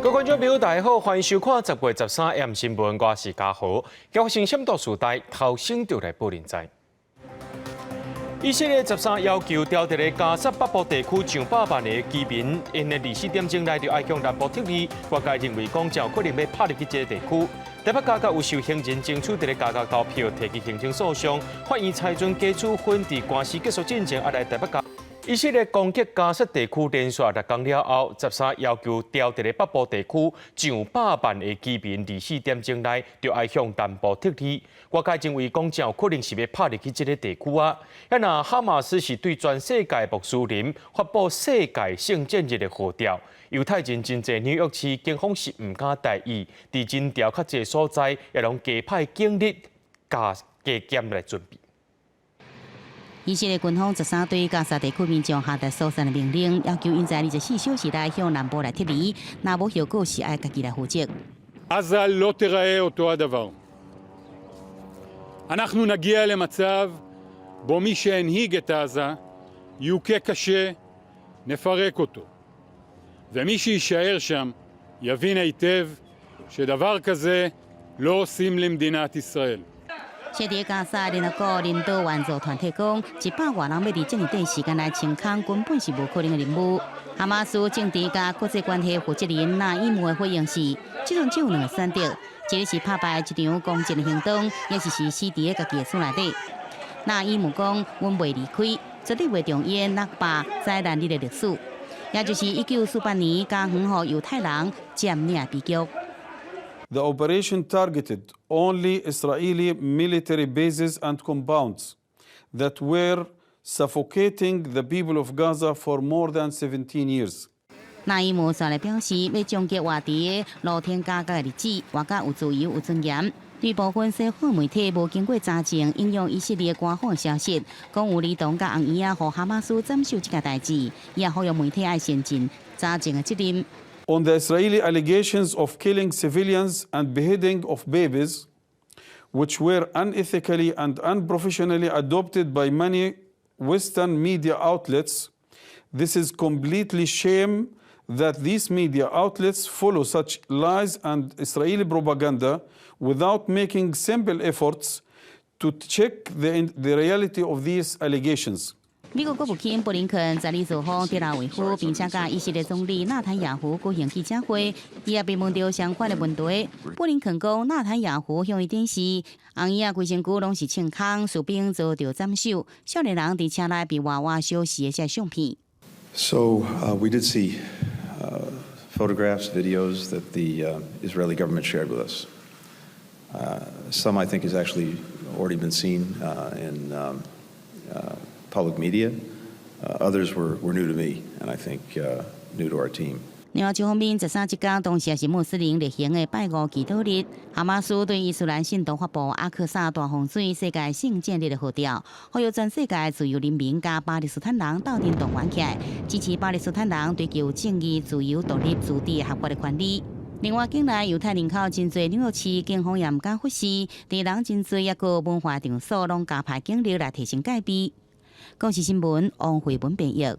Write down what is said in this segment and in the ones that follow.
各位觀眾朋友，大家好，歡迎收看10月13 M 新聞，我是嘉豪。發生什麼事代，頭先就來報您知。以色列十三要求牢佇咧加薩北部地區上百萬个居民，𪜶的24點鐘內就愛向南部撤離。外界認為講，真有可能欲拍入去這个地區。台北加國有受刑人爭取佇咧加國投票，提起行政訴訟，法院裁准假處分佇官司結束進前，愛來台北加。以色列攻擊加薩地區連續6工了後，十三要求牢佇咧北部地區上百萬个居民，24點鐘內就愛向南部撤離。外界認為講，真有可能是欲拍入去這个地區啊。啊若哈馬斯是對全世界穆斯林發布世界聖戰日的號召，猶太人真濟，紐約市警方是毋敢大意，佇人潮較濟所在，也攏加派警力加加減來準備。以色列軍方十三對加薩地區民眾下達疏散的命令，要求𪜶在24小時內向南部來撤離，若無後果是愛家己來負責。 עזה לא תיראה אותו הדבר. אנחנו נגיע למצב בו מי שהנהיג את עזה יוכה קשה, נפרק אותו. ומי שיישאר שם יבין היטב שדבר כזה לא עושים למדינת ישראל. 設佇加薩聯合國人道援助團體講，100外人欲佇這麼短時間內清空，根本是無可能的任務。哈馬斯政治佮國際關係負責人納伊姆的回應是：這陣只有兩个選擇，一个是拍敗這場攻擊的行動，抑是是死佇咧家己的厝內底。納伊姆講：阮袂離開，絕對袂重演納巴災難日的歷史，也就是1948年加園予猶太人佔領的悲劇。 The operation targeted only Israeli military bases and compounds that were suffocating the people of Gaza for more than 17 years. 納伊姆煞來表示，欲終結活佇露天監獄的日子，活甲有自由有尊嚴。對部分西方媒體無經過查證，引用以色列官方消息，講有兒童佮紅嬰仔予哈馬斯斬首這件代誌，也呼籲媒體愛善盡查證的責任。 On the Israeli allegations of killing civilians and beheading of babies, which were unethically and unprofessionally adopted by many Western media outlets, this is completely shame that these media outlets follow such lies and Israeli propaganda without making simple efforts to check the reality of these allegations. 美國國務卿布林肯12造訪特拉維夫，並且佮以色列總理納坦雅胡舉行記者會，伊也被問到相關的問題。布林肯講，納坦雅胡向伊展示，紅嬰仔規身軀攏是銃空，士兵遭著斬首，少年人佇車內被活活燒死的這相片。 So we did see photographs, videos that the Israeli government shared with us. Some I think has actually already been seen in public media. Others were new to me, and I think new to our team. 另外一方面，13這工當時也是穆斯林例行的拜五祈禱日。哈馬斯對伊斯蘭信徒發布阿克薩大洪水世界聖戰日的號召，呼籲全世界自由人民佮巴勒斯坦人鬥陣動員起來，支持巴勒斯坦人追求正義、自由、獨立、自治合法的權利。另外，境內猶太人口真濟，紐約市警方也毋敢忽視，佇人真濟抑閣文化場所，攏加派警力來提升戒備。公視新聞王慧文編譯。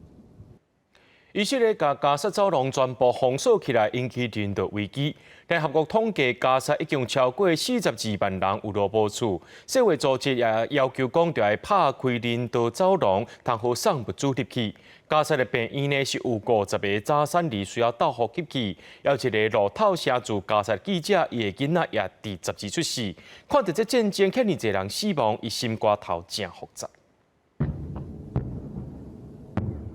以色列共加薩走廊全部封鎖起來，引起人道危機。聯合國統計，加薩已經有超過42萬人有路無厝。世衛組織也要求講，著愛拍開人道走廊，通好送物資入去。加薩的病院呢，是有50個早產兒需要鬥呼吸器。有一个路透社駐加薩記者，伊的囡仔也佇12出世。看著這戰爭，遐爾濟人死亡，伊心肝頭誠複雜。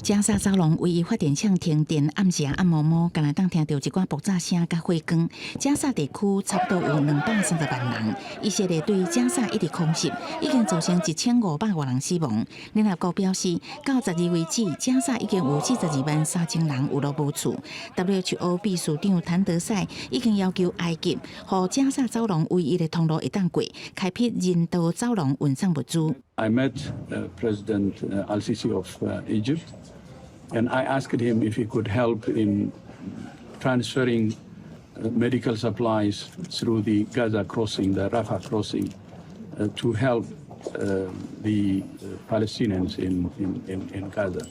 加薩走廊唯一發電廠停電，暗時暗暝暝，敢若當聽著一寡爆炸聲佮火光。加薩地區差不多有230萬人，以色列對加薩一直空襲，已經造成1500外人死亡。聯合國表示，到十二為止，加薩已經有42萬3千人有路無厝。WHO 秘書長譚德塞已經要求埃及，予加薩走廊唯一的通路會當過，開闢人道走廊運送物資。 I met President Al-Sisi of Egypt, and I asked him if he could help in transferring medical supplies through the Gaza crossing, the Rafah crossing, to help the Palestinians in Gaza,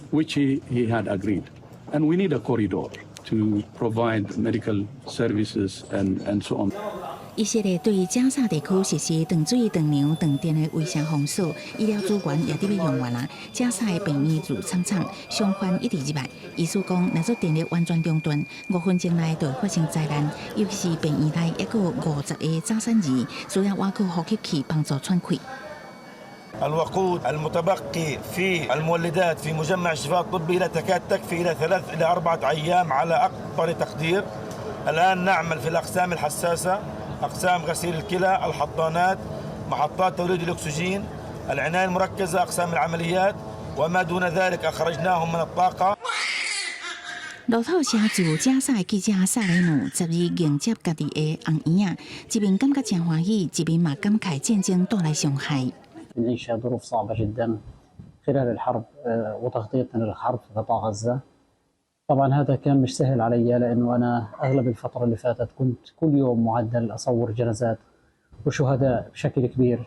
which he had agreed. And we need a corridor. To provide medical services and so on. 以色列對加薩地區實施斷水、斷糧、斷電的圍城封鎖，醫療資源也佇欲用完啊。加薩的病院住慘慘，傷患一直入來。醫師講，若做電力完全中斷，5分鐘內就會發生災難。尤其是病院內猶閣有50個早產兒，需要倚靠呼吸器幫助喘氣。 الوقود المتبقي في المولدات في مجمع الشفاء الطبي لا تكاد تكفي إلى 3 إلى 4 أيام على أكبر تقدير. الآن نعمل في الأقسام الحساسة، أقسام غسيل الكلى، الحضانات، محطات توليد الأكسجين، العناية المركزة، أقسام العمليات، وما دون ذلك أخرجناهم من الطاقة. 路透社駐加薩的記者薩雷姆10日迎接家己的紅嬰仔，一面感覺誠歡喜，一面嘛感慨戰爭帶來傷害。 نعيش ظروف صعبة جدا خلال الحرب وتغطيتنا للحرب في قطاع غزة. طبعا هذا كان مش سهل علي لأنه أنا أغلب الفترة اللي فاتت كنت كل يوم معدل أصور جنازات وشهداء بشكل كبير.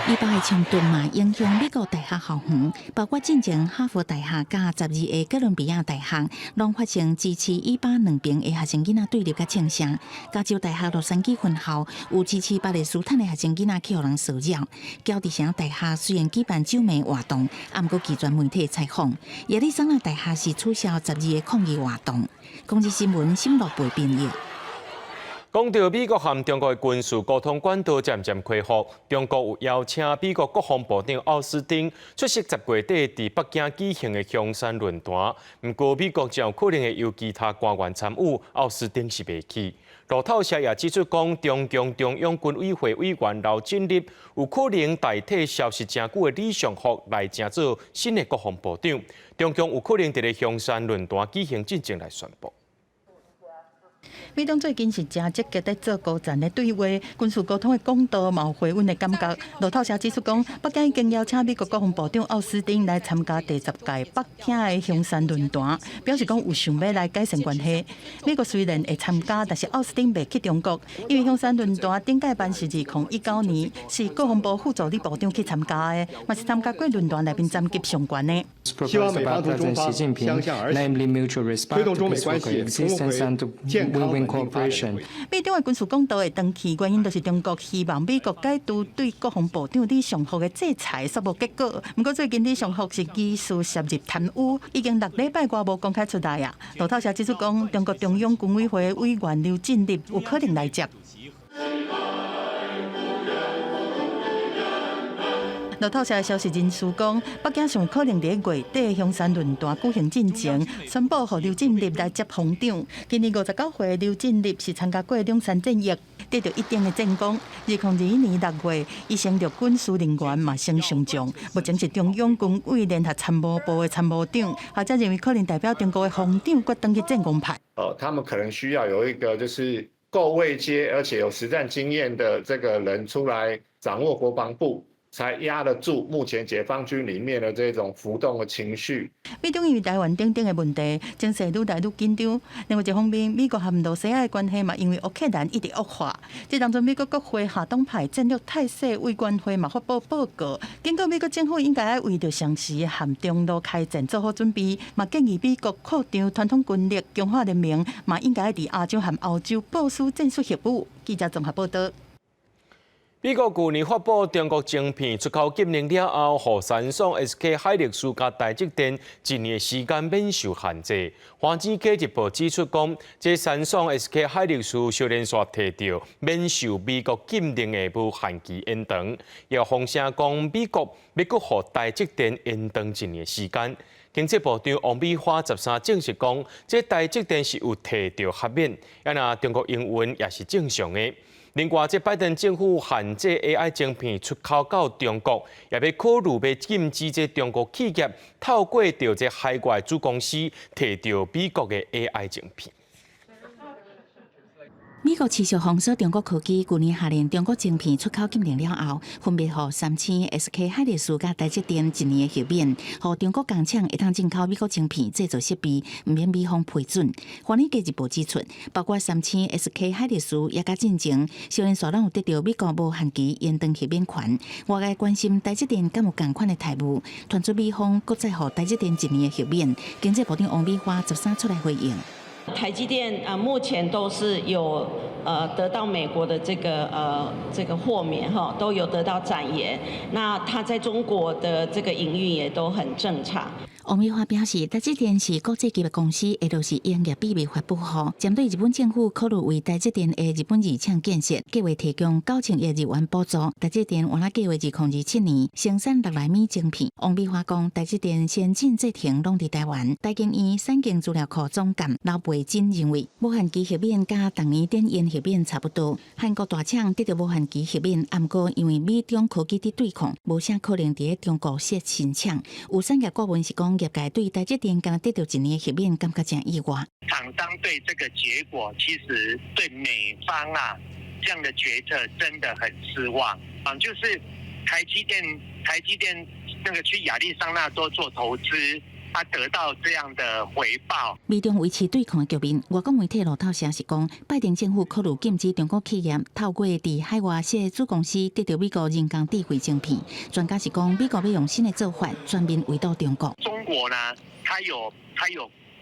以巴的衝突嘛，影響美國大學校園，包括進前哈佛大學佮12個哥倫比亞大學，攏發生支持以巴兩邊的學生囡仔對立佮槍聲。加州大學洛杉磯分校有支持巴勒斯坦的學生囡仔去予人騷擾。喬治城大學雖然舉辦酒暝活動，毋過拒絕媒體採訪。亞利桑那大學是取消12個抗議活動。公視新聞沈樂培編譯。講到美國和中國的軍事溝通管道漸漸恢復，中國有邀請美國國防部長奧斯汀出席10月底佇北京舉行的香山論壇。毋過美國將有可能會由其他官員參與，奧斯汀是袂去。路透社也指出講，中共中央軍委會委員劉振立有可能代替消失誠久的李尚福來成做新的國防部長。中共有可能佇咧香山論壇舉行進前來宣布。美中最近是誠積極佇做高層的對話，軍事溝通的管道嘛有回溫的感覺。路透社指出講，北京已經邀請美國國防部長奧斯汀來參加第10屆北京的香山論壇，表示講有想欲來改善關係。美國雖然會參加，但是奧斯汀袂去中國，因為香山論壇頂屆辦是2019年，是國防部副助理部長去參加的，嘛是參加過論壇內面層級上懸的。希望美方同中方相向而行，推動中美關係重回健康穩定發展。美中的軍事管道會斷去，原因就是中國希望美國解除對國防部長李尚福的制裁，煞無結果。毋過最近李尚福是疑似涉入貪污，已經6禮拜外無公開出來啊。路透社指出講，中國中央軍委會委員劉振立有可能來接。路透社的消息人士講，北京上可能佇月底香山論壇舉行進前，宣布予劉振立來接防長。今年59歲劉振立是參加過兩山戰役，得著一定的戰功。2021年6月，伊升陸軍司令員嘛升上將，目前是中央軍委聯合參謀部的參謀長。學者認為可能代表中國的防長閣轉去戰王派。哦，他們可能需要有一個就是夠位階，而且有實戰經驗的這個人出來掌握國防部。才壓得住目前解放軍裡面的這種浮動的情緒。美中因為台灣等等的問題，情勢愈來愈緊張。另外一方面，美國和羅西亞的關係嘛，因為烏克蘭一直惡化。這當中，美國國會下黨派戰略態勢委員會嘛發布報告，警告美國政府應該為著隨時和中俄開戰做好準備，嘛建議美國擴張傳統軍力，強化聯盟，嘛應該佇亞洲和歐洲部署戰術核武。記者綜合報道。美國舊年發布中國晶片出口禁令了後，予三星、SK 海力士佮台積電一年時間免受限制。華爾街日報指出講，這三星、SK 海力士小連續提著免受美國禁令的無限期延長，也風聲講美國欲閣予台積電延長一年時間。經濟部長王美花13證實講，這台積電是有提著豁免，啊若中國營運也是正常的。另外，這拜登政府限制 AI 晶片出口到中國，也欲考慮欲禁止這中國企業透過著這海外子公司提著美國的 AI 晶片。美國持續封鎖中國科技，舊年下令中國晶片出口禁令了後，分別予三星、SK 海力士佮台積電一年的豁免，予中國工廠會當進口美國晶片製造設備，毋免美方批准。華爾街日報指出，包括三星、SK 海力士也佮進前，小連續攏有得著美國無限期延長豁免權。外界關心台積電敢有仝款的待遇，傳出美方閣再予台積電一年的豁免。經濟部長王美花13出來回應。台積電啊，目前都是有得到美國的這個豁免哈，都有得到展延。那它在中國的這個營運也都很正常。王美花表示，台積電是國際級的公司，會落實營業秘密法保護。針對日本政府考慮為台積電的日本二廠建設，計劃提供9000億日元補助。台積電原來計劃2027年生產6納米晶片。王美花講，台積電先進製程攏佇台灣。台經院產經資料庫總監劉培珍認為，無限期豁免佮逐年展延豁免差不多。韓國大廠得著無限期豁免，毋過因為美中科技佇對抗，無啥可能佇中國設新廠。有產業顧問是講，業界對台積電敢若得著一年豁免，感覺誠意外。廠商對這個結果，其實對美方啊這樣的決策真的很失望啊！就是台積電那個去亞利桑那州做投資，他得到這樣的回報。美中維持對抗的局面，外國媒體路透社是講，拜登政府考慮禁止中國企業透過佇海外設子公司得著美國人工智慧晶片。專家是講，美國欲用新的做法全面圍堵中國。中國呢，他有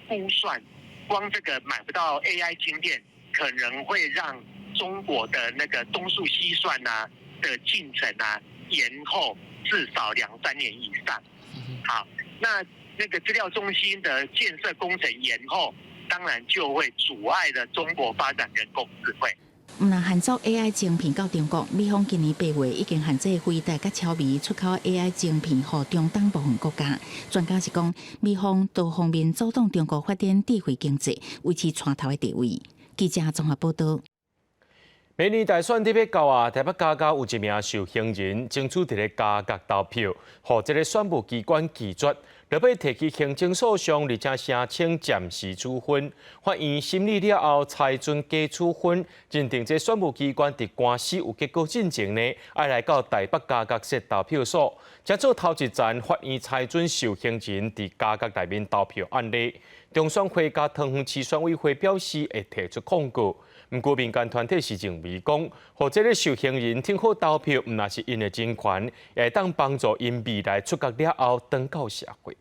估算，光這個買不到 AI 晶片，可能會讓中國的那個東數西算啊的進程啊延後至少兩三年以上。好，那個資料中心的建設工程延後，當然就會阻礙了中國發展人工智慧。毋但限阻 AI 晶片到中國，美方今年8月已經限制輝達佮超微出口 AI 晶片予中東部分國家。專家是講，美方多方面阻擋中國發展智慧經濟，維持帶頭的地位。記者綜合報道。明年大選佇欲到啊，台北嘉嘉有一名受刑人爭取佇咧監獄投票，予這个選務機關拒絕，落尾提起行政訴訟，而且聲稱暫時處分。法院審理了後，裁准解處分，認定這選務機關佇官司有結果進前呢，愛來到台北嘉義設投票所，這做頭一層法院裁准受刑人佇監獄內面投票案例。中選會佮桃園市選委會表示會提出抗告。毋過民間團體是認為講，予這个受刑人挺好投票，毋但是𪜶的人權，會當幫助𪜶未來出獄了後，轉到社會。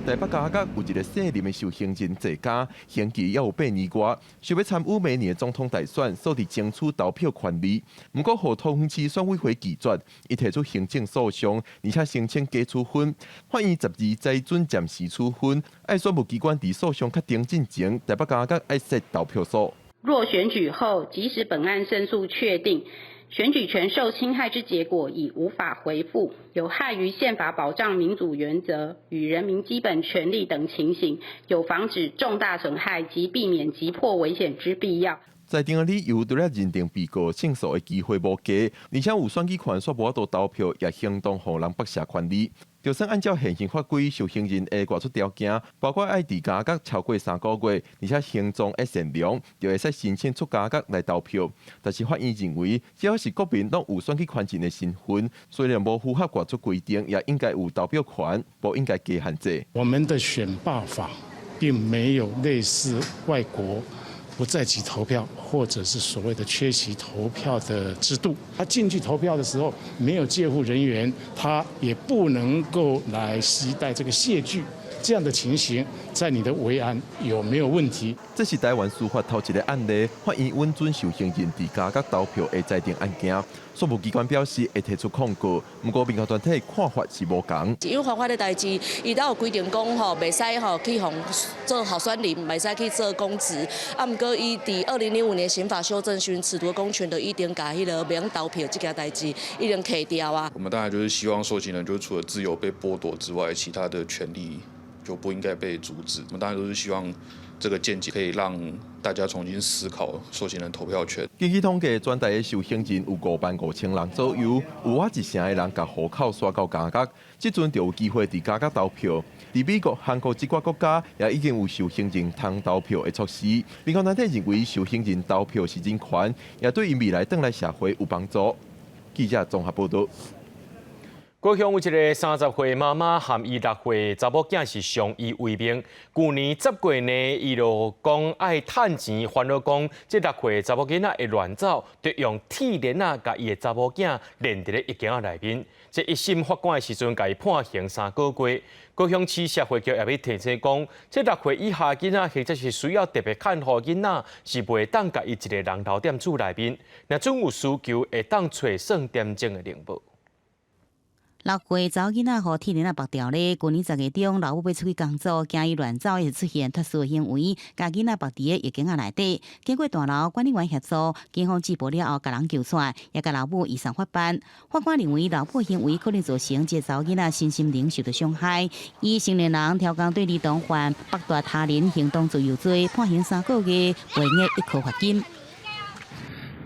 台北嘉義有一个姓林的受刑人在監，刑期猶有8年外，想欲參與明年的總統大選，所以爭取投票權利。毋過，予桃園市選委會拒絕，伊提出行政訴訟，而且申請解處分。法院12裁准暫時處分，愛選務機關佇訴訟確定進前，台北嘉義愛設投票所。若選舉後，即使本案勝訴確定，選舉權受侵害之結果已無法回復，有害於憲法保障民主原則與人民基本權利等情形，有防止重大損害及避免急迫危險之必要。裁定的理由除了認定被告勝訴的機會無低，而且有選舉權煞無法度投票，也相當予人剝削權利。就算按照現行法規，受刑人的外出條件，包括愛佇監獄超過3個月，而且行蹤愛善良，就會使申請出監獄來投票。但是法院認為，只要是國民攏有選舉權的身份，雖然無符合外出規定，也應該有投票權，無應該加限制。我們的選罷法並沒有類似外國不在籍投票，或者是所謂的缺席投票的制度。他進去投票的時候，沒有介護人員，他也不能夠來攜帶這個械具。這樣的情形，在你的維安有沒有問題？這是台灣司法頭一个案例，法院允准受刑人佇監獄投票的裁定案件。選務機關表示會提出抗告，毋過民間團體看法是無仝。因為犯法的代誌，伊都有規定講吼，袂使吼去予做候選人，袂使去做公職。啊，毋過伊佇2005年刑法修正時，褫奪公權就已經共彼个袂用投票這件代誌已經去掉啊。我們當然就是希望受刑人，就除了自由被剝奪之外，其他的權利就不應該被阻止。我們當然都是希望這個見解可以讓大家重新思考受刑人投票權。根據統計，全台的受刑人有5萬5千人左右，有倚一成的人共戶口徙到監獄，這陣就有機會佇監獄投票。佇美國、韓國這寡國家也已經有受刑人通投票的措施。民權團體認為受刑人投票是人權，也對𪜶未來轉來社會有幫助。記者綜合報道。高雄有一个30歲媽媽和伊6歲查某囝是相依為命。舊年10月呢，伊就講愛趁錢，煩惱講這6歲查某囡仔會亂走，就用鐵鏈仔共伊的查某囝連佇咧浴鏡仔內面。這一審法官的時陣，共伊判刑3個月。高雄市社會局也欲提醒講，這6歲以下囡仔或者是需要特別看護囡仔，是袂當共伊一个人留踮厝內面。若準有需求，會當揣算點鐘的靈報。 6歲查某囡仔予鐵鏈仔縛牢咧，舊年10月中，老母欲出去工作，驚伊亂走，伊就出現脫序行為，共囡仔縛佇咧浴鏡仔內底。經過大樓管理員協助，警方接報了後，共人救出來，也共老母移送法辦。法官認為老母行為可能造成這查某囡仔身心靈受到傷害，以成年人刁工對兒童犯剝奪他人行動自由罪，判刑3個月，罰額一箍罰金。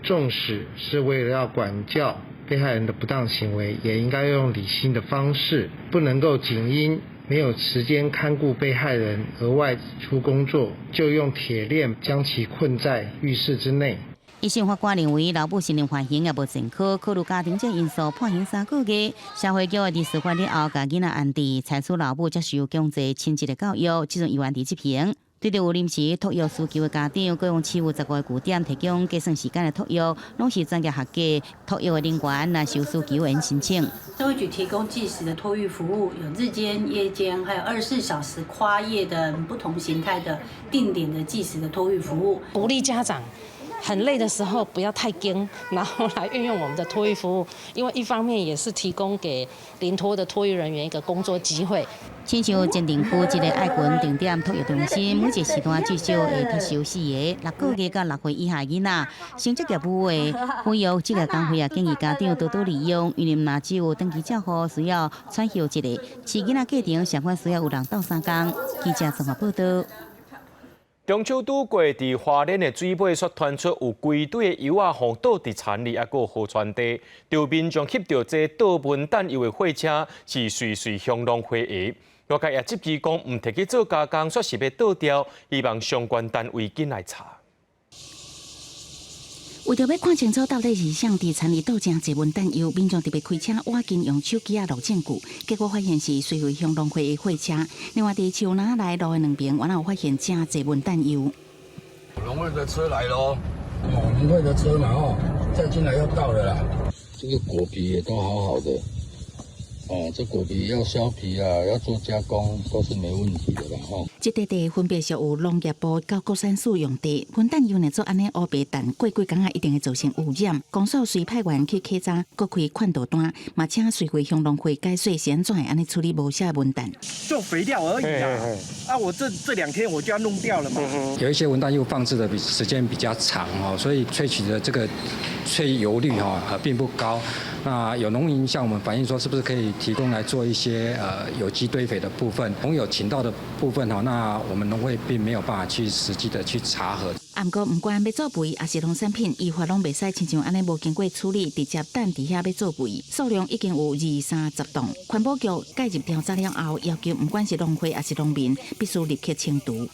縱使是為了要管教被害人的不當行為，也應該用理性的方式，不能夠僅因沒有時間看顧被害人而外出工作，就用鐵鏈將其困在浴室之內。一審法官認為老母承認犯行也無前科，考慮家庭這因素，判刑三個月。社會局佇司法了後，共囡仔安置，裁處老母接受強制親職的教育，這陣猶原佇執行。對著有臨時托育需求的家長，高雄市有15個據點提供計算時間的托育，攏是專業學家托育的人員，若是有需求會申請。社會局提供計時的托育服務，有日間、夜間，還有24小時跨夜的不同形態的定點的計時的托育服務。鼓勵家長很累的時候不要太驚，然後來運用我們的托育服務，因為一方面也是提供給臨托的托育人員一個工作機會。親像前鎮區這个愛群定點托育中心，每一個時段至少會託收四个6個月到6歲以下囡仔。成職業務的撫育這個工費也建議家長多多利用，因為若只有長期照護需要喘息一下，飼囡仔過程相關需要有人鬥相共。記者綜合報道。中秋拄過，佇花蓮的水尾，煞傳出有規堆的油仔予倒佇田裡，抑閣河川地，著民眾翕著這倒文旦油的貨車是隨隨向農會的。外界也質疑講，毋提去做加工，煞是欲倒掉，希望相關單位緊來查。為著欲看清楚到底是啥佇田裡倒誠濟文旦油，民眾特別開車挖近用手機仔錄證據，結果發現是水肥鄉農會的貨車。另外，佇樹林內路的兩邊，原來有發現誠濟文旦油。農會的車來咯，農會的車嘛吼，再進來又到了啦。這個果皮也都好好的。哦，這果皮要削皮啊，要做加工都是沒問題的啦，吼。這塊地分別屬有農業部佮國產署用地，文旦油呢做按呢烏白陳，過幾工仔一定會造成污染。公所隨派員去稽查，閣開勸導單，嘛請水肥鄉農會解說是按怎會按呢處理無效文旦。做肥料而已啊！啊，我這2天我就要弄掉了嘛。有一些文旦柚放置的比時間比較長哦，所以萃取的這個萃油率哈並不高。那有農民向我們反映說，是不是可以提供來做一些有機堆肥的部分？農友請到的部分哈，那我們農會並沒有辦法去實際的去查核。啊，毋過毋管欲做肥抑是農產品，依法攏袂使親像按呢無經過處理，直接等佇遐欲做肥，數量已經有二三十噸。環保局介入調查了後，要求毋管是農會抑是農民，必須立刻清除。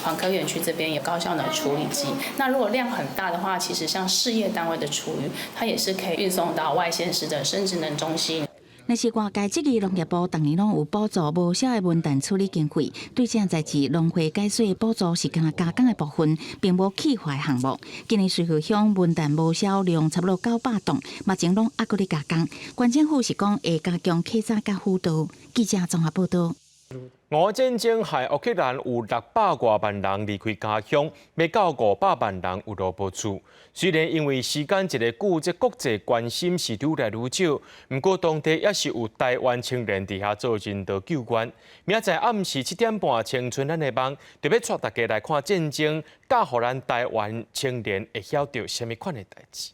環科園區這邊有高效的處理機，那如果量很大的話，其實像事業單位的廚餘，它也是可以運送到外縣市的生質能中心。若是外界質疑農業部逐年攏有補助無效的文旦處理經費，對這代誌農會解說補助是干焦加工的部分，並無氣化項目。今年水滙鄉文旦無銷量差不多900噸，目前攏猶閣咧加工。縣政府是講會加強稽查佮輔導。記者綜合報道。俄戰爭害烏克蘭有600外萬人離開家鄉，欲到500萬人有路無厝。雖然因為時間一个久，這國際關心是愈來愈少，毋過當地也是有台灣青年佇遐做人道救援。明仔載暗時7點半，青春咱的夢，特別帶大家來看戰爭，教予咱台灣青年會曉著啥物款的代誌。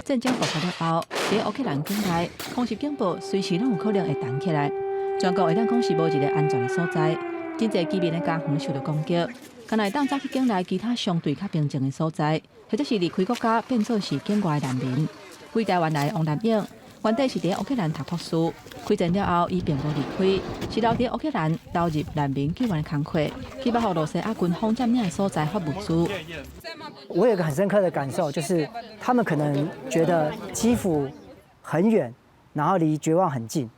戰爭爆發了後，佇烏克蘭境內，空襲警報隨時攏有可能會彈起來。全國會當講是無一个安全的所在。真濟居民的家園受著攻擊，敢若會當走去境內其他相對較平靜的所在，或者是離開國家變做是境外難民。對台灣來的王南英，原底是佇烏克蘭讀博士，開戰了後，伊並無離開，是留佇烏克蘭投入難民救援的工課，去予羅西亞軍方佔領的所在發物資。我有一個很深刻的感受，就是他們可能覺得基輔很遠，然後離絕望很近。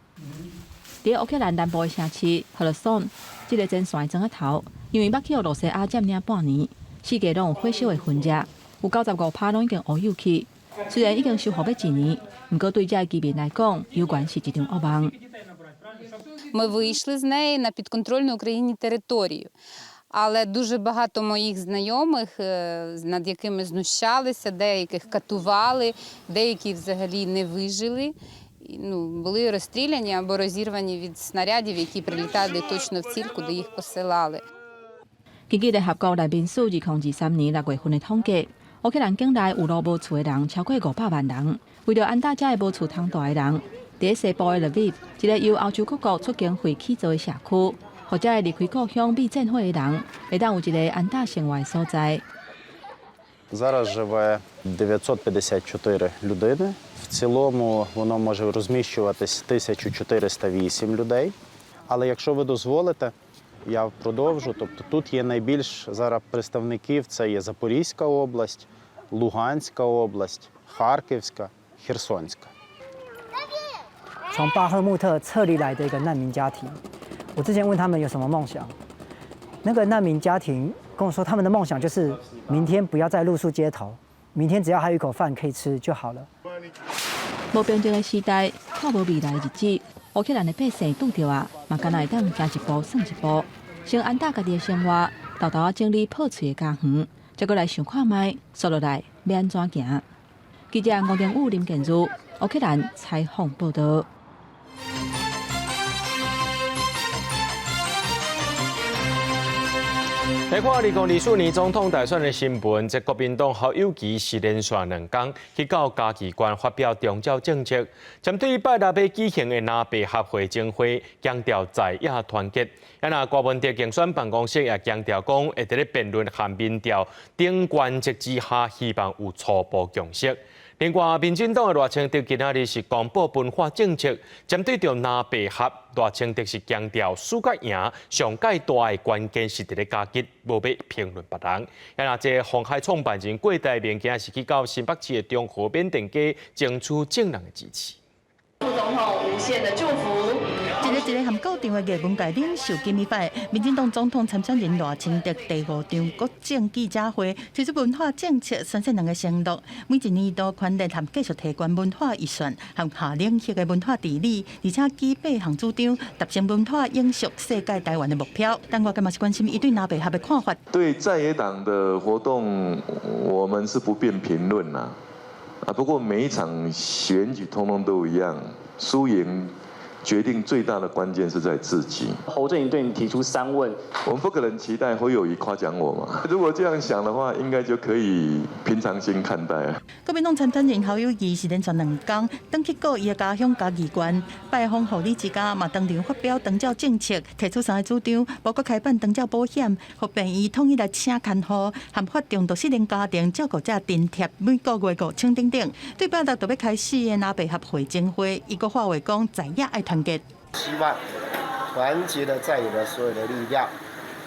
佇烏克蘭南部的城市赫爾松，這个前線的莊仔頭，因為捌去予羅西亞佔領半年，四界攏有火燒的痕跡，有95%攏已經烏有去。雖然已經修復欲一年，毋過對這个居民來講，猶原是一場噩夢。 Ми вийшли з неї на підконтрольну Україні територію. Але дуже багато моїх знайомих, над якими знущалися, деяких катували, деякі взагалі не вижили. І, ну, були розстріляні або розірвані від снарядів, які прилітали точно в ціль, куди їх посилали. 根據聯合國難民署2023年6月份的統計，烏克蘭境內有路無厝的人超過500萬人。為著安搭這个無厝通蹛的人，佇西部的 Lviv，一个由歐洲各國出經費起造的社區，予這个離開故鄉避戰火的人，會當有一个安搭生活的所在。 Зараз живе 954 людини. В цілому воно може розміщуватись 1408 людей. Але якщо ви дозволите, я продовжу. Тобто тут є найбільш зараз представників: це є Запорізька область, Луганська область, Харківська, Херсонська. 從巴赫穆特撤離來的一個難民家庭，我之前問他們有什麼夢想，那個難民家庭跟我說，他們的夢想就是明天不要再露宿街頭，明天只要還有一口飯可以吃就好了。無平靜的時代，看無未來的日子，烏克蘭的百姓拄著啊，嘛敢若會當行一步算一步，先安搭家己的生活，沓沓仔整理破碎的家園，再閣來想看覓，紲落來欲按怎行？記者吳明武、林建儒，烏克蘭採訪報導。來看2024年總統大選的新聞，這國民黨侯友宜是連續2天去到嘉義縣發表長照政策，針對拜六欲舉行的藍白合會前會，強調在野團結。啊，若柯文哲競選辦公室也強調講，會佇咧辯論和民調等原則之下，希望有初步共識。另外，民進黨的賴清德今仔日是公布文化政策，針對著藍白合，賴清德是強調輸佮贏上蓋大的關鍵是佇咧家己，無欲評論別人。啊，若這鴻海創辦人郭台銘今仔是去到新北市的中和緬甸街爭取眾人的支持。副總統無限的祝福。一个一个含到場的藝文界領袖金米拜，民進黨總統參選人賴清德第五場國政記者會提出文化政策，宣示兩个承諾，每一年度權力和繼續提懸文化預算和下領域的文化治理，而且舉八項主張，達成文化永續世界台灣的目標。但外界嘛是關心伊對藍白合的看法。對在野黨的活動，我們是不便評論啦。啊，不過每一場選舉通通都一樣，輸贏決定最大的關鍵是在自己。侯振營對你提出三問，我們不可能期待侯友宜誇獎我嘛。如果這樣想的話，應該就可以平常心看待。國民黨參選人侯友宜是連續2天，轉去到伊的家鄉嘉義縣拜訪護理之家，嘛當場發表長照政策，提出三个主張，包括開辦長照保險，予病院統一來請看護，和發動失能家庭照顧者津貼，每個月5000等等。對拜六就欲開始的藍白合會前會，伊閣發話講在野愛團結。希望團結了在野的所有的力量，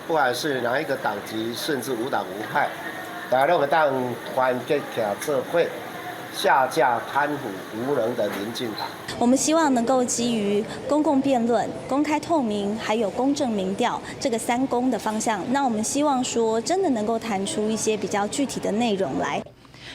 不管是哪一個黨籍，甚至無黨無派，大家攏會當團結起來做伙，下架貪腐無能的民進黨。我們希望能夠基於公共辯論、公開透明，還有公正民調這個三公的方向。那我們希望說，真的能夠談出一些比較具體的內容來。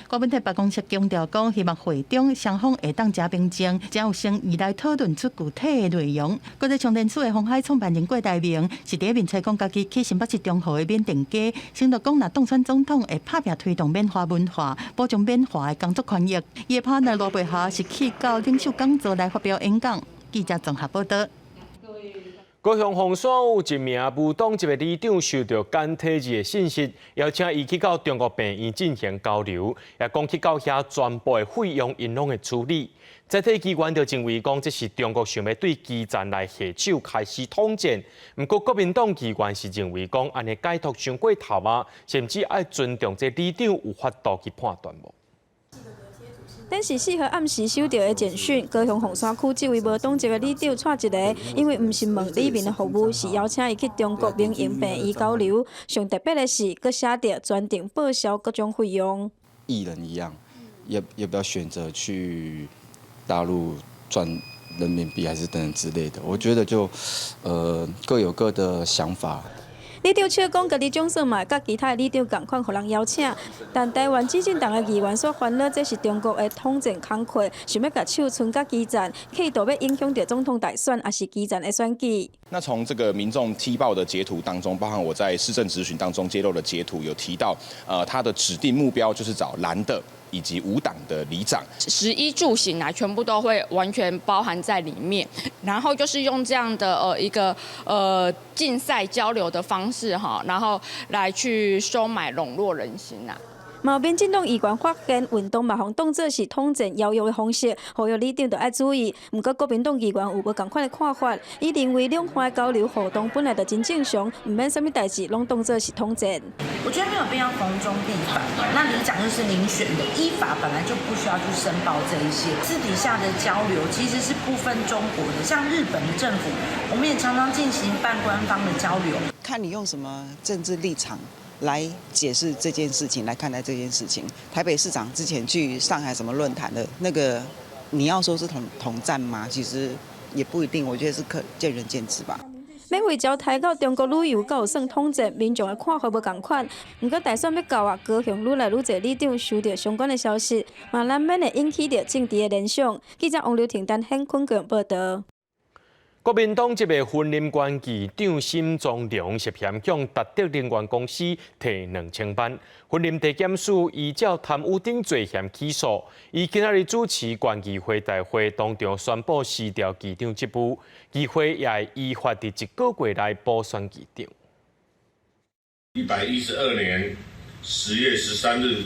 郭文鐵辦公室強調講，希望會中雙方會當誠平靜、誠有誠意來討論出具體的內容。國際充電所的鴻海創辦人郭台銘是佇咧面冊講，家己去新北市中和的緬甸街，承諾講，若當選總統會拍拚推動緬華文化、保障緬華的工作權益。伊的拍檔羅貝霞是去到領袖講座來發表演講。記者綜合報導。高雄鳳山有一名無黨籍的里長收到簡體字的信息，邀請伊去到中國病院進行交流，也講去到遐全部的費用𪜶攏會處理。在地機關就認為講，這是中國想欲對基層來下手開始統戰。毋過國民黨議員是認為講，按呢解讀傷過頭啊，甚至愛尊重這里長有法度去判斷無。頂是4號暗時收到的簡訊，高雄鳳山區這位無黨籍的里長蔡一个，因為毋是問里民的服務，是邀請伊去中國民營病院交流。上特別的是，閣寫著全程報銷各種費用。藝人一樣，要不要選擇去大陸賺人民幣，還是等等之類的？我覺得就，各有各的想法。里長笑講，家己總算嘛，佮其他的里長仝款，予人邀請。但台灣基進黨的議員所煩惱，這是中國的統戰工具，想欲共手伸到基層，企圖欲影響著總統大選，抑是基層的選舉。那從這個民眾踢爆的截圖當中，包含我在市政質詢當中揭露的截圖，有提到，他的指定目標就是找藍的以及無黨的里長。食衣住行啊，全部都會完全包含在裡面。然後就是用這樣的一個競賽交流的方式哈，然後來去收買籠絡人心啊。嘛，民進黨議員發現運動嘛，予當作是統戰邀約的方式，呼籲里長著愛注意。毋過國民黨議員有無仝款的看法，伊認為兩岸交流互動本來就真正常，毋免啥物代誌攏當作是統戰。我覺得沒有必要逢中必反。那里長又是民選的，依法本來就不需要去申報這一些。私底下的交流其實是不分中國的，像日本的政府，我們也常常進行半官方的交流。看你用什麼政治立場來解釋這件事情，來看待這件事情。台北市長之前去上海什麼論壇的那個，你要說是統戰嗎？其實也不一定，我覺得是可見仁見智吧。免費招刣到中國旅遊，閣有算統戰，民眾的看法無仝款。毋過大選欲到啊，高雄愈來愈濟里長收著相關的消息，嘛難免會引起著政治的聯想。記者王劉婷、陳顯坤報導。國民黨籍的雲林縣議長沈宗良涉嫌向達德能源公司提2000萬，雲林地檢署依照貪污等罪嫌起訴，伊今仔日主持縣議會大會當場宣布辭掉議長職務，議會也會依法佇一個月內補選議長。112年10月13日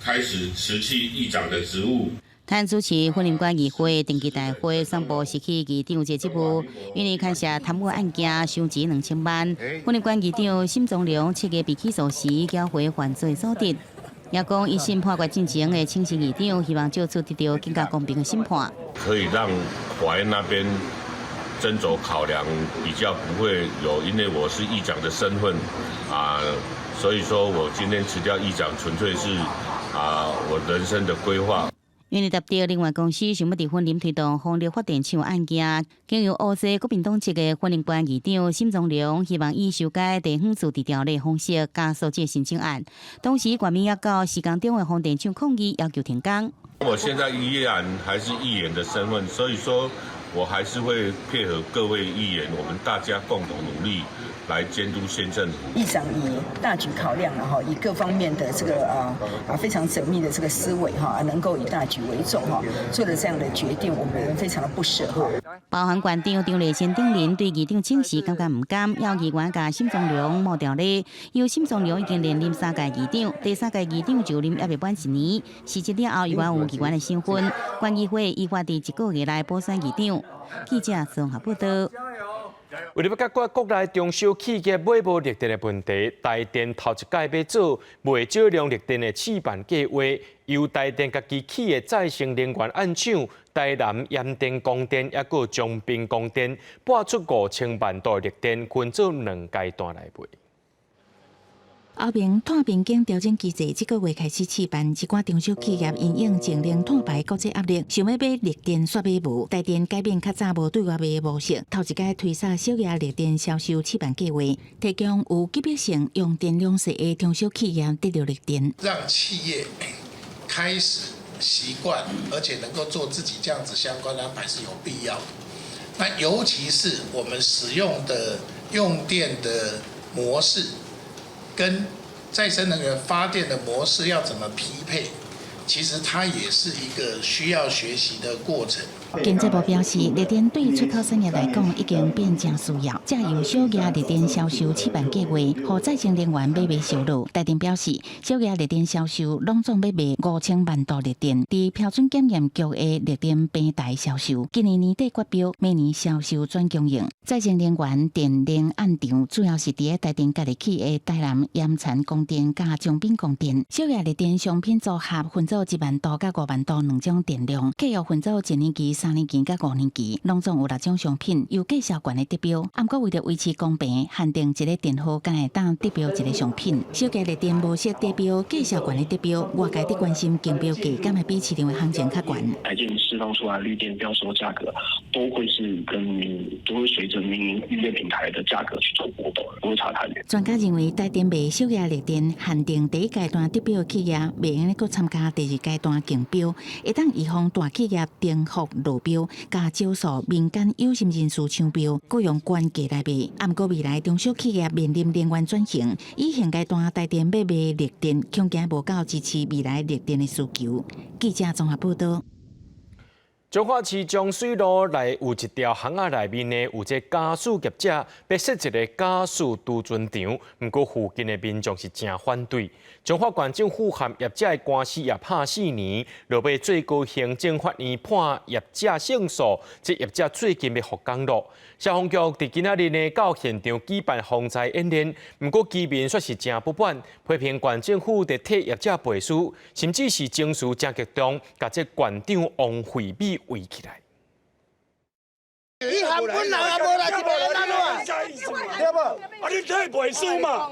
開始辭去議長的職務。趁主持雲林縣議會定期大會宣布辭去議長這職務，因為牽涉貪污案件收錢2000萬。雲林縣議長沈宗良7月被起訴時繳回犯罪所得，也講一審判決進前會請辭議長，希望藉此得到更加公平的審判。可以讓法院那邊斟酌考量，比較不會有，因為我是議長的身份啊，所以說我今天辭掉議長，純粹是啊我人生的規劃。因為達德能源公司想欲佇雲林推動風力發電廠案件，經由烏西國民黨籍的雲林縣議長沈宗良，希望以修改地方自治條例方式加速這個申請案。同時，縣民也到施工中的風電廠抗議，要求停工。我現在依然還是議員的身份，所以說我還是會配合各位議員，我們大家共同努力來監督縣政府。議長以大局考量了哈，以各方面的這個非常縝密的這個思維哈，能夠以大局為重哈，做了這樣的決定，我們非常的不捨哈。包含縣長張麗仙等人對議長請辭感覺毋甘，要議員共沈宗良抹掉咧。因為沈宗良已經連任三屆議長，第三屆議長就任猶未滿一年，辭職了後猶原有議員的身份。縣議會依法佇一個月內補選議長。記者綜合報道。為了欲解決國內中小企業買無綠電的問題，台電頭一擺欲做袂少量綠電的試辦計劃，由台電家己起的再生能源案廠台南鹽田光電，抑閣長濱光電，撥出5000萬度綠電，分做兩階段來賣。歐盟碳邊境調整機制這個月開始試辦，一寡中小企業因應淨零碳排國際壓力，想欲買綠電卻買無。台電改變較早無對外賣的模式，頭一擺推捒小額綠電銷售試辦計劃，提供有級別性用電量細的中小企業得著綠電，讓企業開始習慣，而且能夠做自己這樣子相關的安排是有必要的。那尤其是我們使用的用電的模式，跟再生能源發電的模式要怎麼匹配，其實它也是一個需要學習的過程。經濟部表示，綠電對出口產業來講已經變誠需要，才由小額綠電銷售試辦計劃，予再生能源買賣燒落。台電表示，小額綠電銷售攏總欲賣5000萬度綠電，佇標準檢驗局的綠電平台銷售。今年年底決標，明年銷售轉供應。再生能源電能暗場，主要是佇台電家己起的台南鹽田光電佮長濱光電。小額綠電商品組合分做1萬度佮5萬度兩種電量，契約分做一年期、3年期佮5年期，攏總有六種商品由價數懸的得標。毋過為著維持公平，限定一個電號敢會當得標一個商品。小額綠電無設得標，價數懸的得標，外界佇關心競標價，敢會比市場的行情較懸。台電釋放出來綠電標售價格，都會是跟民，都會隨着民營綠電平台的價格去做波動，不會差太遠。專家認為，台電賣小額綠電限定第一階段得標企業，袂用閣參加第二階段競標，會當預防大企業顛覆落標，佮少數民間有心人士搶標，閣用懸價來賣。毋過未來中小企業面臨能源轉型，以現階段台電欲賣綠電，恐驚無夠支持未來綠電的需求。記者綜合報導。彰化市彰水路內有一條巷仔內面呢，有這家私業者欲設一個家私貯存場，毋過附近的民眾是誠反對。彰化縣政府和業者的官司也拍4年，落尾最高行政法院判業者勝訴，這業者最近欲復工囉。消防局佇今仔日呢到現場舉辦防災演練，毋過居民卻是誠不滿，批評縣政府佇替業者背書，甚至是情緒誠激動，共這縣長王惠美圍起來。你韓本人也無來這邊咱啊，對無？啊，你替背書嘛？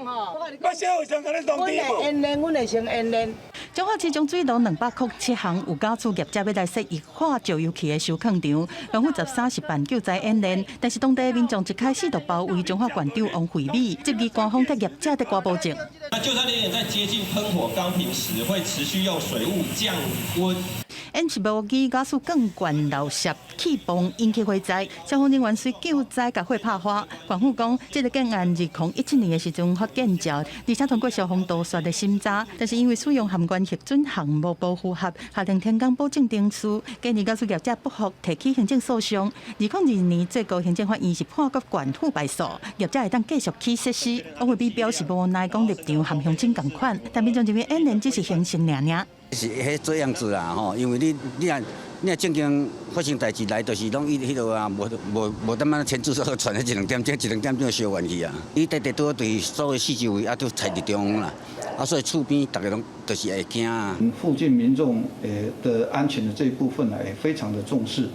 我社會上共你通知無？演練，阮會先演練。彰化市彰水路207巷有家私業者欲來設液化石油氣的收囥場，縣府13是辦救災演練，但是當地民眾一開始就包圍彰化縣長王惠美，質疑官方替業者佇掛保證。那救災人員在接近噴火鋼瓶時，會持續用水霧降溫。演習無機家私鋼罐漏泄氣泵引起火災，消防人員隨救災共火拍花。縣府講，這个建案2017年的時陣發建照，而且通過消防督察的審查，但是因為使用相關核准項目無符合，下令停工保證程序。今年家私業者不服，提起行政訴訟。2022年最高行政法院是判決縣府敗訴，業者會當繼續起設施。王惠美表示無奈，講立場和鄉親仝款，但民眾認為演練只是形式爾爾。是彼這樣子啦吼，因為你若正經發生代誌來，就是攏伊彼落啊，無無無淡仔牽制說傳彼一兩點鐘，一兩點鐘就燒完去啊。伊直直拄佇所有四周圍啊，都踩佇中央啦，啊，所以厝邊逐家攏就是會驚啊。附近民眾的安全的這一部分呢，也非常的重視，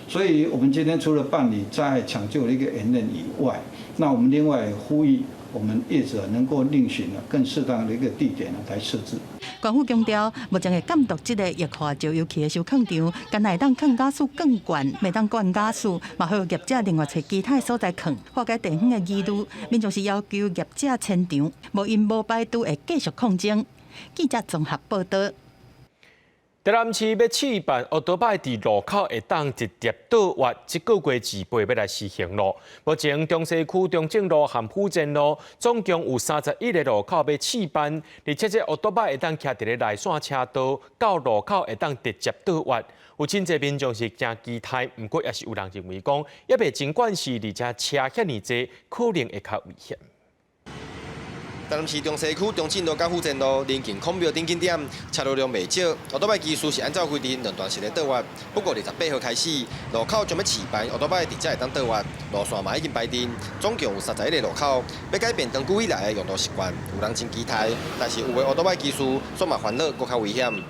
所以我們今天除了辦理災害搶救的一個演練以外，那我們另外呼籲我們業者能夠另尋更適當的一個地點來設置。縣府強調，目前會監督這个液化石油氣的收囥場，干焦會當囥家私鋼罐，袂當灌家私，嘛予業者另外揣其他的所在囥，化解地方的疑慮。民眾是要求業者遷場，無𪜶無排除會繼續抗爭。記者綜合報導。台南市欲試辦歐多擺佇路口會當直接倒彎，這個月28欲來實行囉。目前中西區中正路和府前路總共有31個路口欲試辦，而且這歐多擺會當徛佇咧內線車道，到路口會當直接倒彎。有真濟民眾是誠期待，毋過也是有人認為講，猶未真慣勢，而且車遐爾濟，可能會較危險。台南市中西區中正路佮府前路鄰近孔廟頂景點，車流量袂少。歐多擺技術是按照規定兩段式的倒彎，不過28號開始，路口將欲試辦歐多擺直接會當倒彎，路線嘛已經排定，總共有31個路口。欲改變長久以來的用路習慣，有人真期待，但是有的歐多擺技術，煞嘛煩惱，閣較危險。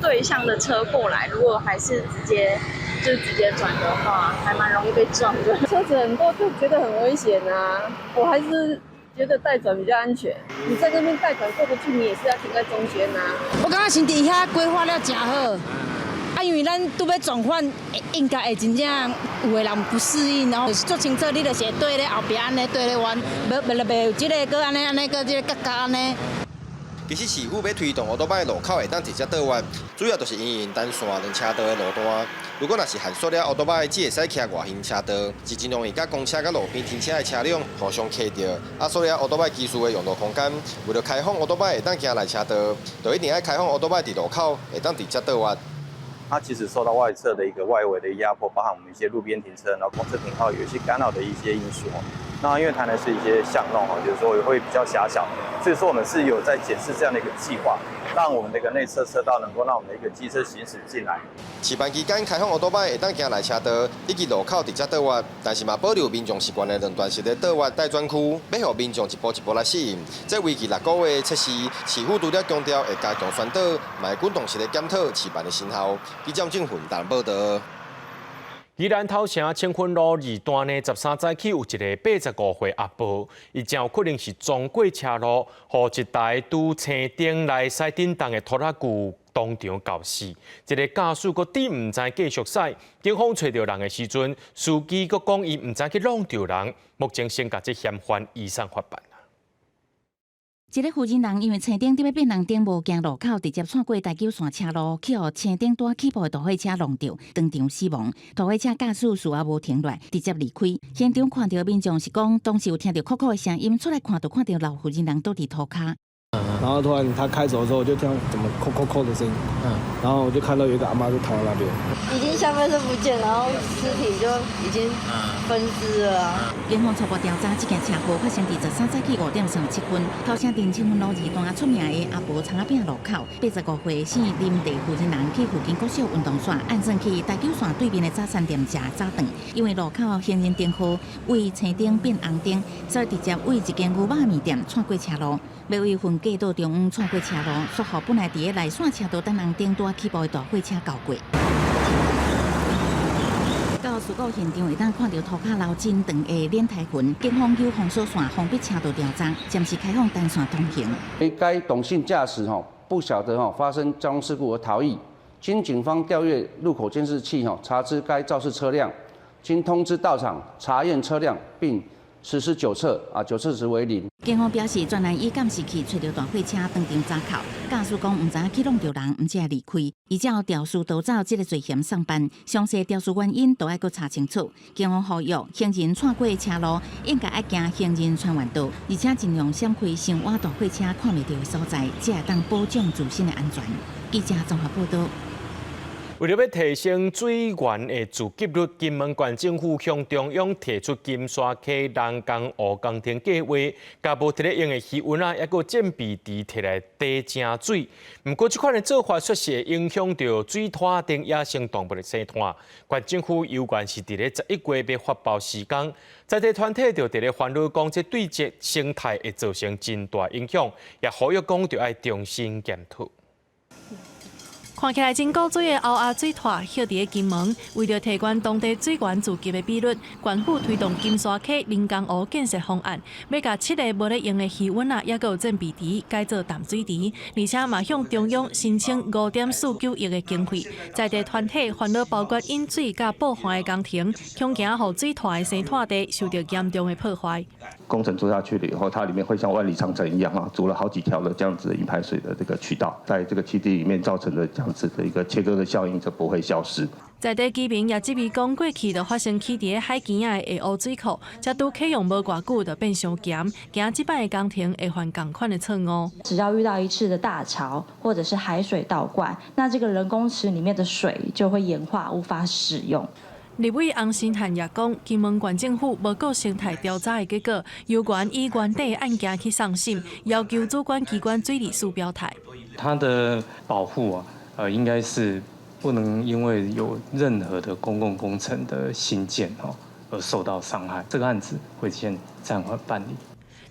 對向的車過來，如果還是直接轉的話，還蠻容易被撞的。車子很多就覺得很危險啊，我還是覺得帶轉比較安全。你在那邊帶轉過不去，你也是要停在中間啊。我感覺是佇遐規劃了誠好，啊，因為咱拄欲轉換，應該會真正有的人不適應，然後足清楚，你就是會對咧後壁按呢對咧彎，無袂袂有這个閣按呢按呢閣這个角角按呢。其實市府欲推動歐多擺路口會當直接倒彎，主要就是因應單線兩車道的路段。如果若是限縮了歐多擺只會使騎外行車道，是真容易佮公車佮路邊停車的車輛互相卡著。啊，所以歐多擺技術的用路空間，為著開放歐多擺會當行內車道，就一定愛開放歐多擺佇路口會當直接倒彎。它其實受到外側的一個外圍的壓迫，包含我們一些路邊停車，然後公車停靠有一些干擾的一些因素。那因為台南是一些巷弄哦，就是說會比較狹小，所以說我們是有在檢視這樣的一個計劃，讓我們的一個內側車道能夠讓我們的一個機車行駛進來。試辦期間開放歐多擺會當行內車道，以及路口直接倒彎，但是嘛保留民眾習慣的兩段式的倒彎待轉區，欲予民眾一步一步來適應。這為期6個月的測試，市府除了強調會加強宣導，嘛會滾動式的檢討試辦的成效。記者鄭雲台報道。宜蘭頭城清芬路二段呢，13早起有一个85歲阿婆，伊真有可能是撞過車路，予一台拄青燈來駛振動的拖拉機當場絞死。這个駕駛閣佇毋知繼續駛，警方揣著人的時陣，司機閣講伊毋知去挵著人，目前先共這嫌犯移送法辦。一个負責人因為青燈佇欲變紅燈無行路口，直接竄過台九線車路，去予青燈拄起步的大貨車挵著，當場死亡。大貨車駕駛事後無停落來，直接離開。現場看著民眾是講，當時有聽著叩叩的聲音，出來看就看著老婦人倒佇塗跤。然後突然他開走的時候，我就聽到怎麼叩叩叩的聲音，然後我就看到有一個阿媽就躺在那邊，已經下半身不見，然後屍體就已經分屍了啊。警方初步調查，這件車禍發生佇13早起5點37分，頭城鎮清芬路二段出名的阿婆蔥仔餅路口，85歲姓林地負責人去附近國小運動線，按算去台九線對面的早餐店食早頓，因為路口行人燈號為青燈變紅燈，所以直接為一間牛肉麵店竄過車路，欲為分隔島中央竄過車路，煞予本來佇咧內線車道等紅燈拄起步的大貨車絞過。到事故現場會當看著塗跤留真長的輪胎痕，警方有封鎖線封閉車道調查，暫時開放單線通行。該董姓駕駛吼不曉得吼發生交通事故而逃逸，經警方調閱路口監視器吼查知該肇事車輛，經通知到場查驗車輛並實施酒測啊，酒測值為零。警方表示，專案以監視器揣著大貨車當場查扣，駕駛講毋知影去挵著人，毋才會離開。依照肇事逃走這个罪嫌送辦，詳細肇事原因都愛閣查清楚。警方呼籲行人穿過車路應該愛行行人穿越道，而且盡量閃開傷倚大貨車看袂著的所在，才會當保障自身的安全。記者綜合報道。為著欲提升水源的自給率，金門縣政府向中央提出金沙溪人工湖工程計劃，共無佇咧用的魚塭啊，抑閣戰備池提來貯井水。毋過，這款的做法卻是會影響著水湠等野生動物的生態。縣政府猶原是佇咧11月欲發包施工，在地團體就佇咧煩惱講，這對這生態會造成真大影響，也呼籲講著愛重新檢討。看起來真古錐的歐亞水湠，歇佇咧金門，為著提懸當地水源自給的比率，縣府推動金沙溪人工湖建設方案，欲共七个無咧用的魚塭啊，抑閣有戰備池改做淡水池，而且嘛向中央申請5.49億的經費。在地團體煩惱包括引水佮補岸的工程，恐驚予水湠的生態地受著嚴重的破壞。工程做下去了以後，它裡面會像萬里長城一樣啊，築了好幾條的這樣子的引排水的這個渠道，在這個基地裡面造成的這樣子的一個切割的效應就不會消失。在地居民也質疑講，過去就發生起佇咧海墘仔的下湖水庫，才拄啟用無偌久就變傷鹹，驚這擺的工程會犯仝款的錯誤。只要遇到一次的大潮或者是海水倒灌，那這個人工池裡面的水就會鹽化，無法使用。立委洪申翰也講，金門縣政府無顧生態調查的結果，猶原依原底案件去送審，要求主管機關水利署表態。它的保護啊，應該是不能因為有任何的公共工程的興建哦而受到傷害。這個案子會先暫緩辦理。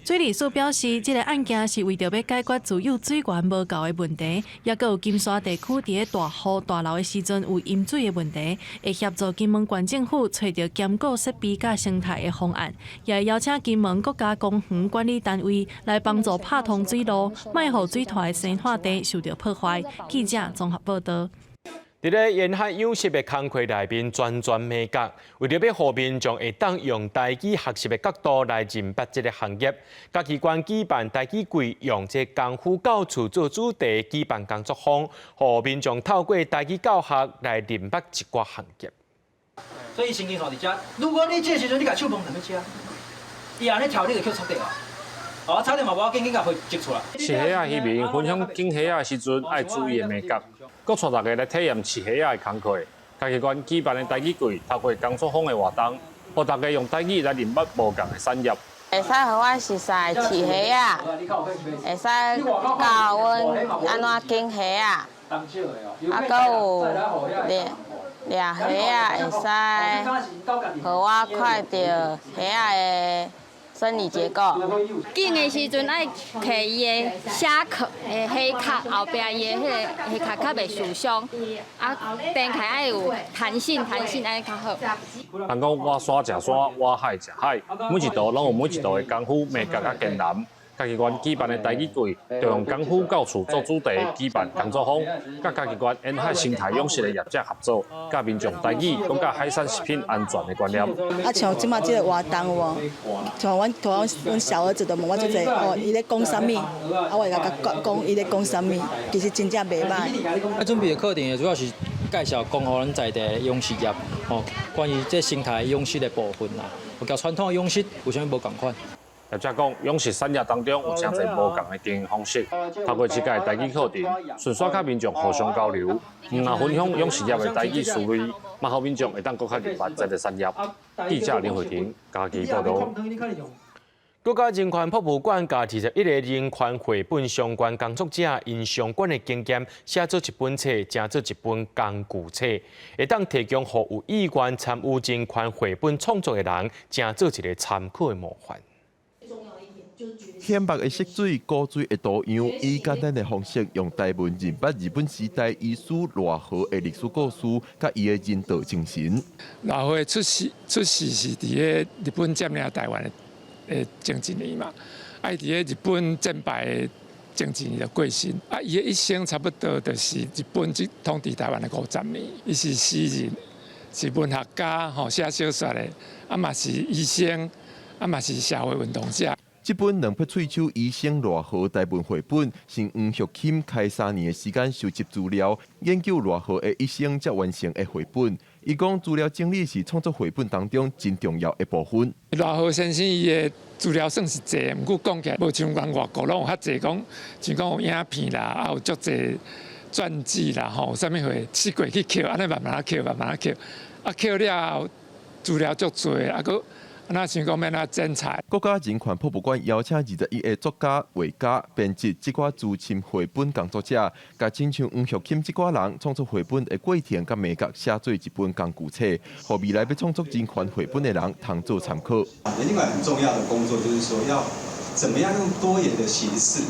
水利署表示，這个案件是為著欲解決自有水源無夠的問題，抑閣有金沙地區佇咧大雨大澇的時陣有淹水的問題，會協助金門縣政府揣著兼顧設備佮生態的方案，也會邀請金門國家公園管理單位來幫助拍通水路，莫予水湠的生態地受著破壞。記者綜合報道。佇咧沿海養殖的工課內面，專專美角，為著欲予民眾會當用台語學習的角度來認捌這个行業，嘉義縣舉辦台語季，用這功夫到厝做主題，舉辦工作坊，予民眾透過台語教學來認捌一寡行業。所以神經線佇遮，如果你這个時陣你共手摸踮咧遮，伊按呢跳，你就去插著啊。哦，差點嘛無要緊，緊共佢接出來。飼蝦仔漁民分享揀蝦仔時陣愛注意的眉角，閣帶大家來體驗飼蝦仔的工課。嘉義縣舉辦的台語季，透過工作坊的活動，予大家用台語來認捌無仝的產業。會使予阮熟似飼蝦仔，會使教阮按怎揀蝦仔，啊，閣有掠掠蝦仔，會使予我看著蝦仔的生理結構。揀的時陣愛揢伊的蝦殼、的蝦殼後壁伊的彼个蝦殼較袂受傷，啊，煎起來愛有彈性，彈性按呢較好。人講倚山食山，倚海食海，每一道攏有每一道的功夫，眉角佮艱難。嘉義縣舉辦的台語季，就用功夫到厝做主題，舉辦工作坊，佮嘉義縣沿海生態養殖的業者合作，教民眾台語講佮海產食品安全的觀念。啊，像這馬這個活動有無？像阮阮阮小兒子都問我足濟，哦，伊咧講啥物？啊，我會共伊講伊咧講啥物，其實真正袂歹。啊，準備的課程主要是介紹講予咱在地養殖業，吼，關於這生態養殖的部分啦，有佮傳統的養殖有啥物無仝款？業者講，養殖產業當中有誠濟無仝的經營方式，透過這屆台語課程，順紲佮民眾互相交流，毋但分享養殖業的台語思維，嘛予民眾會當閣較明白這个產業。記者林慧婷嘉義報導。國家人權博物館共21个人權繪本相關工作者，𪜶相關的經驗寫做一本冊，成做一本工具冊，會當提供予有意願參與人權繪本創作的人，成做一个參考的模範。顯白的色水、古錐的圖樣，以簡單的方式，用台文認捌日本時代醫師賴和的歷史故事，佮伊的人道精神。賴和出世是佇咧日本佔領台灣的前一年嘛，啊，伊佇咧日本戰敗的前一年就過身，啊，伊的一生差不多就是日本這統治台灣的50年。伊是詩人，是文學家，吼，寫小說的，啊嘛是醫生，啊嘛是社會運動者。這本兩撇喙手醫生賴和台文繪本，是黃玉琴開3年的時間收集資料，研究賴和的一生才完成的繪本。伊講資料整理是創作繪本當中真重要的部分。賴和先生伊的資料算是濟，毋過講起來無像講外國攏有較濟講，像講有影片啦，啊有足濟傳記啦，吼，有啥物貨四界去抾，按呢慢慢仔抾，慢慢仔抾，啊抾了後資料足濟，啊閣。那想講欲按怎剪裁？國家人權博物館邀請21个作家、畫家、編輯這寡資深繪本工作者，共親像黃玉琴這寡人創作繪本的過程佮眉角寫做一本工具冊，予未來欲創作人權繪本的人通做參考。另外很重要的工作就是說，要怎麼樣用多元的形式，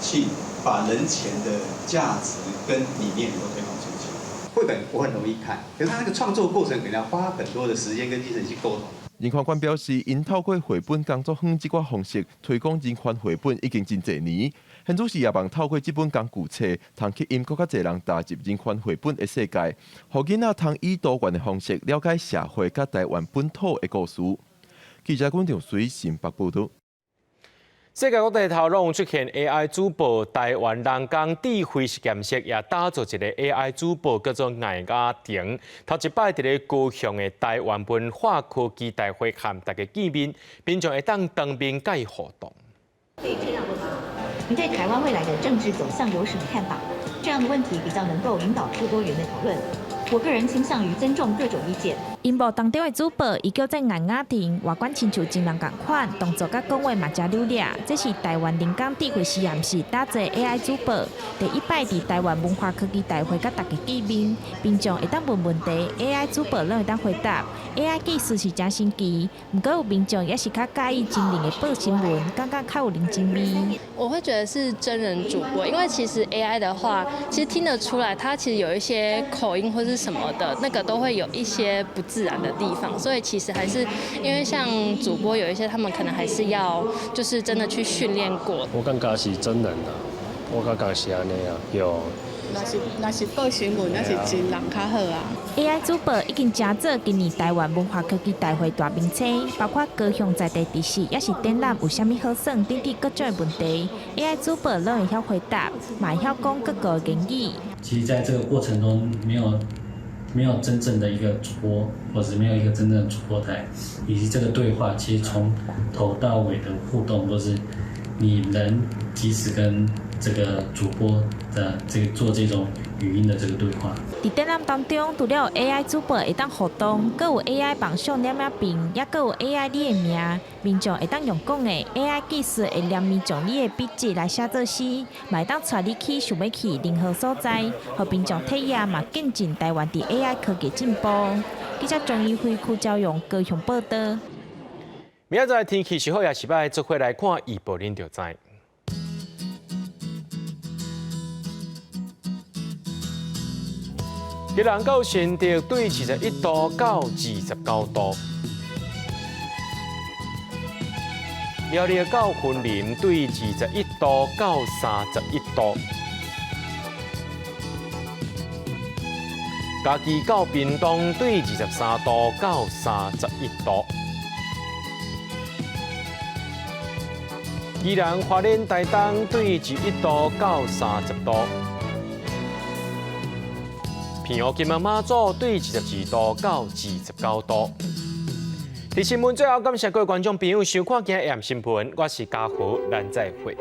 去把人權的價值跟理念都推廣出去。繪本我很容易看，可是他那個創作過程可能要花很多的時間跟精神去溝通。人權館表示，𪜶透過繪本工作坊這寡方式推廣人權繪本已經真濟年，現主時也望透過這本工具冊，通吸引閣較濟人踏入人權繪本的世界，予囡仔通以多元的方式了解社會佮台灣本土的故事。記者郭長水新北報導。世界各地頭攏出現 AI 主播，台灣人工智慧實驗室也打造一个 AI 主播，叫做顏雅婷。頭一擺佇咧高雄的台灣文化科技大會和大家見面，民眾會當當面佮伊互動。可以這樣問嗎？你對台灣未來的政治走向有什麼看法？這樣的問題比較能夠引導出多元的討論。我個人傾向於尊重各種意見。螢幕當中的主播，伊叫做顏雅婷，外觀親像真人仝款，動作佮講話嘛誠流利。這是台灣人工智慧實驗室打造 AI 主播，第一擺佇台灣文化科技大會佮大家見面，民眾會當問問題，AI 主播攏會當回答。AI 技術是誠神奇，毋過有民眾也是較佮意真人的報新聞，感覺較有人情味。我會覺得是真人主播，因為其實 AI 的話，其實聽得出來，它其實有一些口音或是什麼的，那個都會有一些不自然的地方，所以其實還是因為像主播有一些，他們可能還是要就是真的去訓練過。我感覺是真人啊，我感覺是按呢啊，有。若是報新聞，那是真人較好啊。 AI 主播已經成做今年台灣文化科技大會大明星，包括高雄在地知識，抑是展覽有啥物好耍等等各種的問題，AI 主播攏會曉回答，嘛會曉講各國言語。其實，在這個過程中，沒有真正的一個主播，或者沒有一個真正的主播台，以及這個對話，其實從頭到尾的互動都是你能及時跟這個主播的這個做這種語音的這個對話。佇展覽當中，除了有 AI 主播會當互動，閣有 AI 網上攝影棚，抑閣有 AI 你的名，民眾會當用講的 AI 技術會念民眾你的筆跡來寫作詩，嘛會當帶你去想欲去任何所在，予民眾體驗嘛見證台灣佇 AI 科技進步。記者鍾怡輝、邱昭勇高雄報導。明仔載天氣是好抑是䆀，做伙來看預報，恁就知。基隆到新竹對21度到29度，苗栗到雲林對21度到31度，嘉義到屏東對23度到31度，宜蘭花蓮台東對21度到30度。澎湖金門馬祖對22度到29度。佇新聞最後，感謝各位觀眾朋友收看今日的新聞，我是嘉豪，咱再會。